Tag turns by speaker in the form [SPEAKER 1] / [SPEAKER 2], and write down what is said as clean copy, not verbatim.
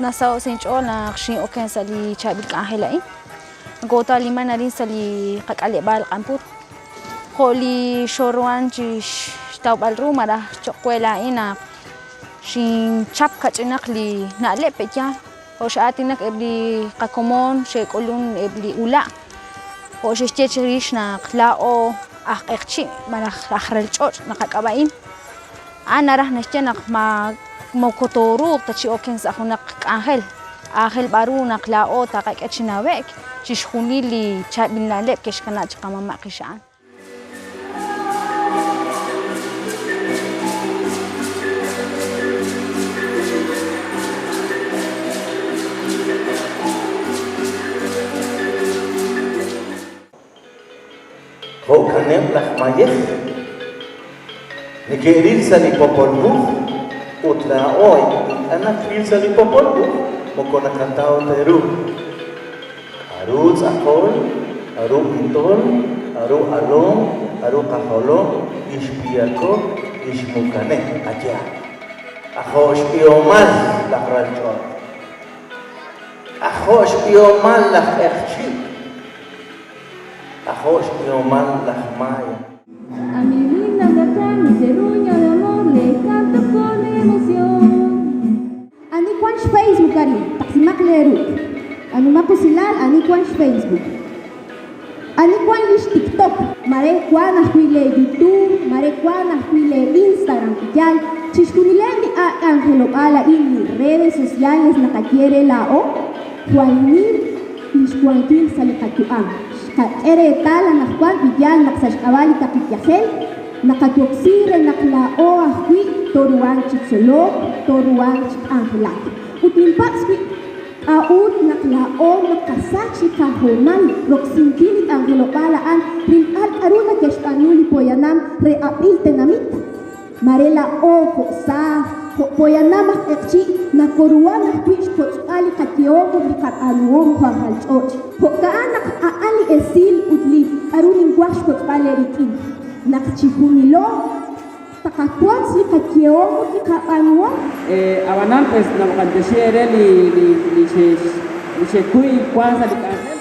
[SPEAKER 1] Nasaho' sa' inch'ool naq xin'oken sa' li chaab'il k'anjel a'in. Nokota'liman arin sa' li qak'aleb'aal Q'anpur. Jo' li xooruhan chi xtawb'al ru malaj cho'q we laa'in naq xinchap kach'inaq li na'leb' pe'yaal jo' x'aatinak eb' li qakomon xe'k'ulun eb' li ula' jo' xe'xye chirix naq laa'o aj q'eqchi' malaj aj rel ch'och' naqak'ab'a'in. A'an naraj naxye naq ma moko tooruuq ta chi okenk sa' junaq k'anjel. Aajel b'an ru naq laa'o taqak'e chi nawe'k chixjunil li chaab'il na'leb' ke'xkanab' chaq qamama' qixa'an.
[SPEAKER 2] Jo'kaneb' laj mayej neke'ril sa' li Popol Wuj ut laa'o ink'a' naqil sa' li Popol Wuj, moko naqataw ta ru k'a'ru tz'aqol, k'a'ru itol, k'a'ru alom, k'a'ru qajolom, ixpiyako, ixmukane, qayehaq. K'ajo' xb'ihomal laj ral ch'och'! K'ajo' xb'ihomal laj q'eqchi'! K'ajo' xb'ihomal laj Maya!
[SPEAKER 3] A mi linda natal, mi terruño de amor, le canto con emoción.
[SPEAKER 4] Ani wank xFacebook arin? Taqsimaq leeruq'. B'aanumaq usilal, ani wank xFacebook? Ani wank li xTikTok? Mare wank ajwi' lee YouTube, mare wank ajwi' lee Instagram. Yaal, chixjunileb' li ak' k'anjelob'aal a'in li redes sociales naqaye re laa'o, jwal nim li xwankil sa' li qayu'am. Xqak'e reetal anaqwan li yaal naq sa' xk'ab'a' li kaqi yajel, naqawoksi re naq laa'o ajwi' tooruhanq chi tzolok, tooruhanq chi k'anjelak. Ut ninpatz' wib', K'a'ut naq laa'o naqasach li qahoonal roksinkil li k'anjelob'aal a'an rilb'al k'a'ru neke'xb'aanu li poyanam re ab'il tenamit? Mare laa'o jo' saaj, jo' poyanam aj q'eqchi' nakoruhan ajwi' xkotz'b'al li qayehom ut li qab'aanuhom jo' aj ralch'och'. Jo'ka'an naq a'an li esil ut li k'a'ru ninwaj xkotz'b'al eerik'in, naq chijunilo taqawotz li qayehom ut li qab'aanuhom.
[SPEAKER 5] Ab'anan pues nab'antioxi eere li li li xekuy wank sa' li k'anjel.